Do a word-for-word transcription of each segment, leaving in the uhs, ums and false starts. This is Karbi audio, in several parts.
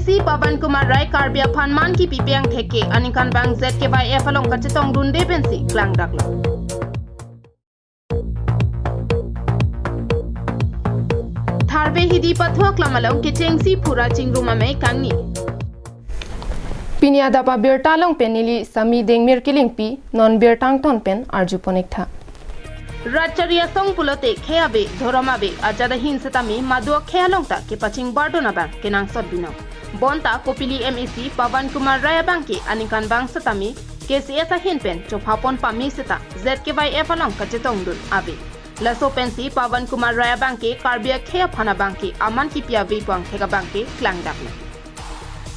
C Pawan Kumar Rai Karbi aphan man kipipe angthek ke aningkanvang Z K Y F along kachetongdunde pensi klangdaklo. Tharve Hidi Pathu aklam along kechengsi phura chingrum amei kangni. Pini adap abirta along pen neli Sami Dengmir Kilingpi, non birta angton pen arjupon-ik tha. Rat chari asong pulote khei ave, dhorom ave, ajat ahin setame madu akhei along ta kepachingbardun abang kenangsot binong. Bonta Kopili M A C Pawan Kumar Rai abang ke aningkanvang setame K C S ahin pen chophapon pame seta Z K Y F along kachetongdun ave. Laso pensi Pawan Kumar Rai abang ke Karbi akhei aphan abang ke aman kipi ave pu angthek abang ke klangdaklo.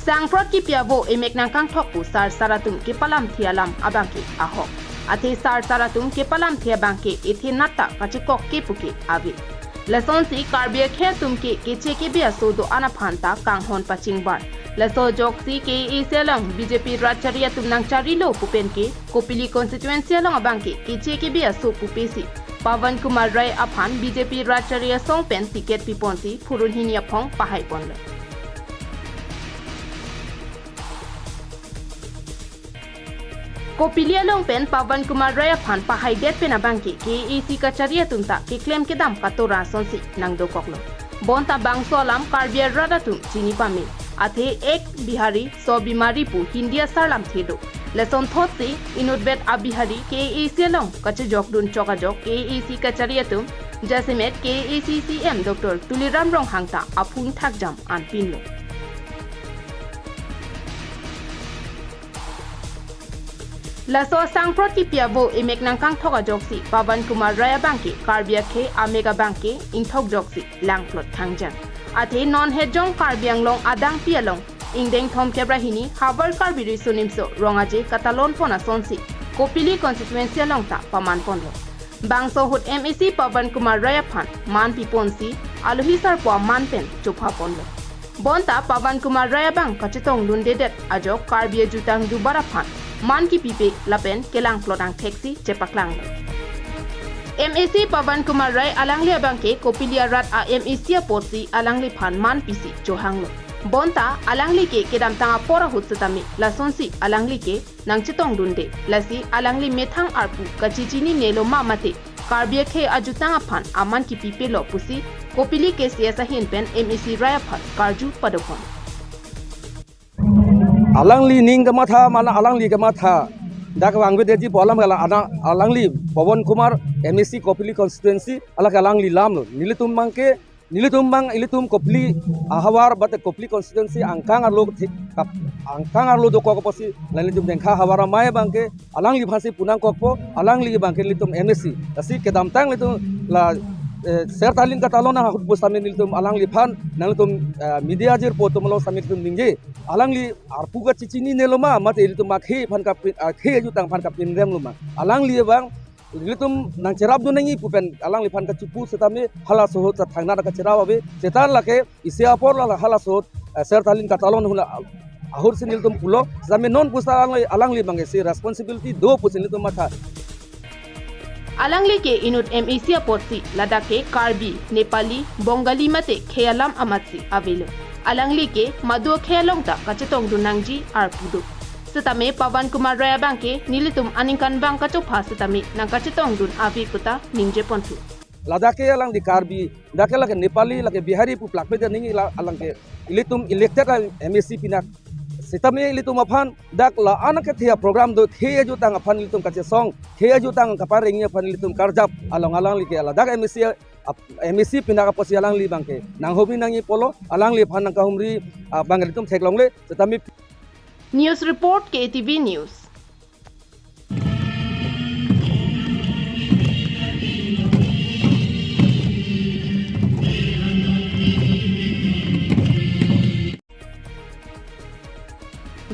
Sangprot kipi avo emek nangkangthok pu sarsar atum kepalamthe alam abang ke ahok. Athe sarsar atum kepalamthe abang ke ethe nat ta kachekok ke pu ke ave. Lasonsi Karbi akhei atum ke keche kebe aso do-an aphan ta kanghon pachingbar. Laso ajoksi K A A C along B J P rat chari atum nangcharilo pu pen ke Kopili constituency along abang ke keche kebe aso pupe si Pawan Kumar Rai aphan B J P rat chari asong pen ticket piponsi phurun hini aphong pahaiponlo. Kopili along pen Pawan Kumar Rai aphan pahaidet pen abang ke K A A C kachari atum ta keklem kedam katora asonsi nangdokoklo. Bonta bangso alam Karbi arat atum chini pame. Athe ek Bihari, so bimari pu Hindi asarlamthe do. Lasonthotsi inutvet a-Bihari K A A C along kachejokdun chok ajok K A A C kachari atum, jasemet K A A C C M Doctor Tuliram Ronghang ta aphung thakjam anpinlo. Laso asangprot kipi avo emek nangkangthok ajoksi Pawan Kumar Rai abang ke Karbi akhei amek abang ke ingthok joksi langplot khangjang. Athe non hejong Karbi Anglong adangpi along ingdeng thomkep ra hini havar Karbi Riso Nimso Rong Aje katalonpon asonsi Kopili constituency along ta pamanponlo. Bangso ahut M A C Pawan Kumar Rai aphan man piponsi alohi sarpo aman pen chophaponlo. Bonta Pawan Kumar Rai abang kachetongdundedet ajok Karbi ajutang jubar aphan man kipipe lapen kelangplot angtheksi chepaklanglo. M A C Pawan Kumar Rai alangli abang ke Kopili arat a-M A C apotsi alangliphan man pisi chohanglo. Bonta alangli ke kedamtang apor ahut setame lasonsi alangli ke nangchetongdunde, lasi alangli methang arpu kachechinine lo ma mate Karbi akhei ajutang aphan aman kipipelo pusi Kopili K C S ahin pen M A C Rai aphan karju padopon. Alangli ning kematha, mana alangli kematha. Dak vangvedetji pu alam ke la ana alangli Pawan Kumar M A C Kopili constituency, alake alangli lamlo. Nelitum abang ke, nelitum abang, ilitum Kopili ahavar bate Kopili constituency angkang arlo thi-, kap-, angkang arlo dokok apotsi, la nelitum Dengkha havar amei abang ke alangliphansi punangkokpo, alangli abang ke nelitum M A C. Lasi kedamtang nelitum la, eh, Sertalin katalon ahut pu setame nelitum alangliphan, nanglitum, eh, media jirpo atum along setame nelitum ningje. Alangli arpu kachechinine lo ma, mate ilitum akhei aphan kapin, akhei ajutang aphan kapinrem lo ma. Alangli abang, ilitum nangcherapdun nangji pu pen alangliphan kachipu setame halaso ahut ta thangnat kacherap ave. Seta lake isi apor la halaso ahut, eh, Sertalin katalon ahut la ahutsi nelitum pulo, setame non pusi alangli, alangli abang ke isi responsibility do pusi nelitum matha. Alangli ke inut M A C apotsi ladak ke Karbi, Nepali, Bongali mate khei alam amatsi avelo. Alangli ke madu akhei along ta kachetongdun nangji arpu do. Setame Pawan Kumar Rai abang ke nelitum aningkanvang kachopha setame nangkachetongdun ave pu ta ningjeponthu. Ladak ke alangli Karbi, dak ke lake Nepali, lake Bihari pu plakpede nangji la alang ke ilitum elected a-M A C pinak. Setame ilitum aphan dak la-an kethe aprogram do, khei ajutang aphan ilitum kachesong, khei ajutang kaparengji aphan ilitum karjap along alangli ke ladak M A C ap-, M A C pinak apotsi alangli abang ke nanghumri nangji pulo, alangliphan nangkahumri, ah, abang ilitum theklongle, setame. News report, K T V News.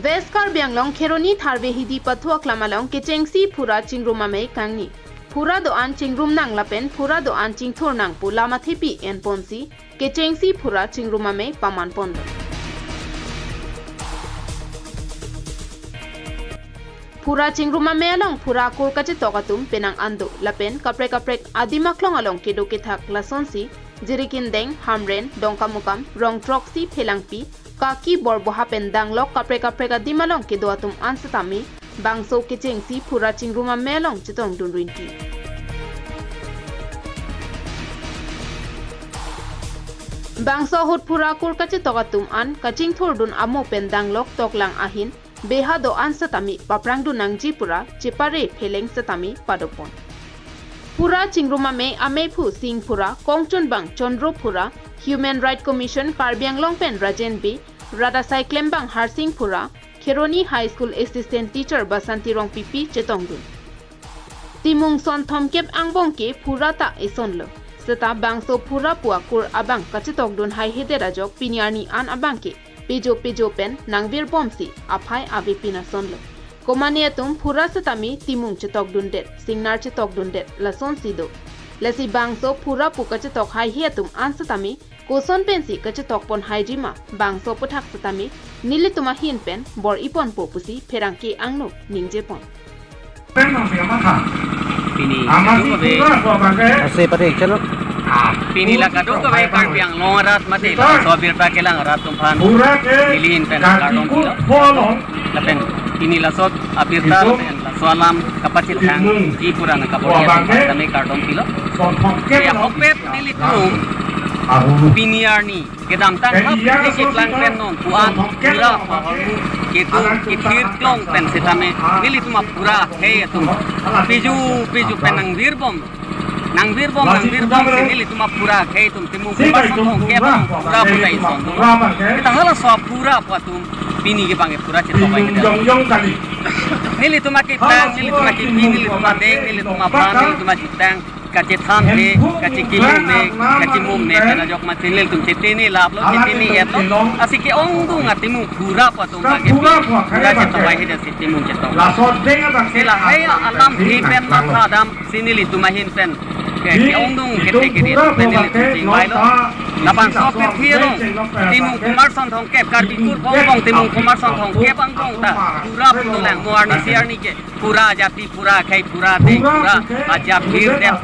West Karbi Anglong Kheroni Tharve Hidi Pathu aklam along kechengsi phura chingrum amei kangni. Phura do-an chingrum nang lapen phura do-an chingthur nang pu lam athepi enponsi kechengsi phura chingrum amei pamanponlo. Phura chingrum amei along phura akur kachetok atum penang an do lapen kaprek kaprek adim aklong along kedo kethak lasonsi Jirikindeng, Hamren, Dongkamukam, Rongtroksi, Phelangpi, kaki borboha pen danglok kaprek kaprek adim along kedo atum an setame bangso kechengsi phura chingrum amei along chetongdun rinti. Bangso ahut phura kur kachetok atum an kachingthurdun amo pen danglok toklang ahin beha do-an setame paprangdun nangji pura chepare pheleng setame padopon. Phura chingrum amei ameiphu Sing Phura, kongchunbang Chandra Phura, Human Right Commission Karbi Anglong pen Rajen Bey, rat asai klembang Harsing Phura, Kheroni High School Assistant Teacher Basanti Rongpipi chetongdun. Timung sonthomkep angbong ke phura ta esonlo. Seta bangso phura pu akur abang kachetokdun haihedet ajok pini arni an abang ke pejo pejo pen nangvirbomsi aphai avepin asonlo. Komane atum phura setame timung chetokdundet, singnar chetokdundet, lasonsi do. Lasi bangso phura pu kachetok haihe atum an setame koson pensi kachetokpon haiji ma, bangso aphuthak setame nelitum ahin pen bor-iponpo pusi pherangke angno ningjepon. Pini Ama kadokave pura ko bangke. Ase pati chalo. Ah, pini la kadokave Karbi Anglong arat mate laso abirta kelang arat atum aphan pura ke neli ahin pen kardom pilo. Lapen pini laso abirta lapen laso alam kapachethangji pura nangkabor-i atum aphan tame kardom pilo. Ya, ahokpet nelitum pini arni kedamtang thap keplang pen non pu-an phura pu ahormu kedo kethir klong pen setame nelitum aphura akhei atum pejo pejo pen nangvirbom, nangvirbom, nangvirbomsi nelitum aphura akhei atum Timung Komarsong Thongkep along phura pu ta esonlo. Seta halaso aphura pu atum pini ke bang ke phura chetok ai kedo. Nelitum akeplang, nelitum akebi, nelitum adeng, nelitum aphan, nelitum ajutang kachethan he, kachekimum he, kachimum he pen ajok mati nelitum chetini laplo, chetini etlo. Lasi ke-ongdung atimung phura pu atum bang ke phura chetok ai he, lasi timung chetok. Si lahai alam he pen mathadamsi nelitum ahin pen ke, ke-ongdung kethe kere pen nelitum chingvailo. Labangso apirthe along Timung Komarsong Thongkep, Karbi kur pongbong Timung Komarsong Thongkep angbong ta phura pulang mo arnisi arni ke phura ajati, phura akhei, phura adeng, phura ajap hirdet.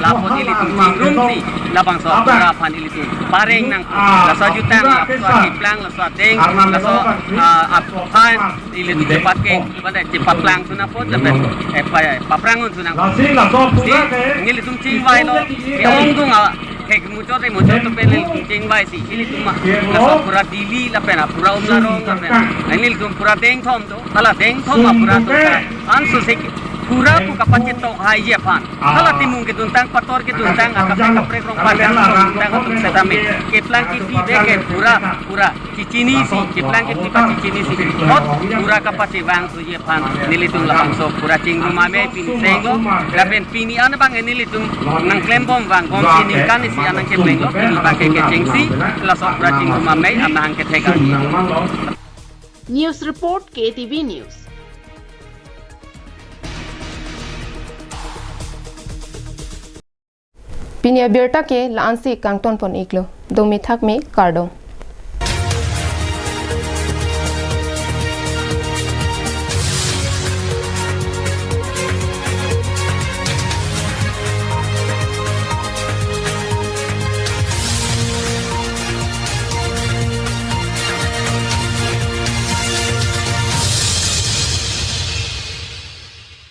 Lapu nelitum chingrumsi labangso phura aphan nelitum pareng nangpo. Laso ajutang, laso akeplang, laso adeng, laso, ah, aphan nelitum chepakeng, pada chepaklang sunapot lapen, eh, pa-, paprangun sunang. Si nelitum chingvailo, ke-ongdung a, ke muchot e muchot to pen nelitum chingvaisi, nelitum ma, laso phura dili lapen aphura umlarong lapen nelitum phura dengthom do, hala dengthom aphura atum ta ansose ke phura pu kapachetok haiji aphan, hala timung keduntang, pator keduntang, akaprek kaprek rong padan keduntang atum setame keplang kebi bek ke phura, phura chechinisi, keplang kebi pachechinisi, hot phura kapachevangthuji aphan nelitum labangso phura chingrum amei pini senglo. Lapen pini an abang nelitum nangklembom vangbomsi ningkan isi an nangkeplenglo, pini bang ke kechengsi laso phura chingrum amei amahang kethek arni. News report, K T V News. Pini abirta ke la-ansi kangtonpon iklo. Dome thakme, kardom.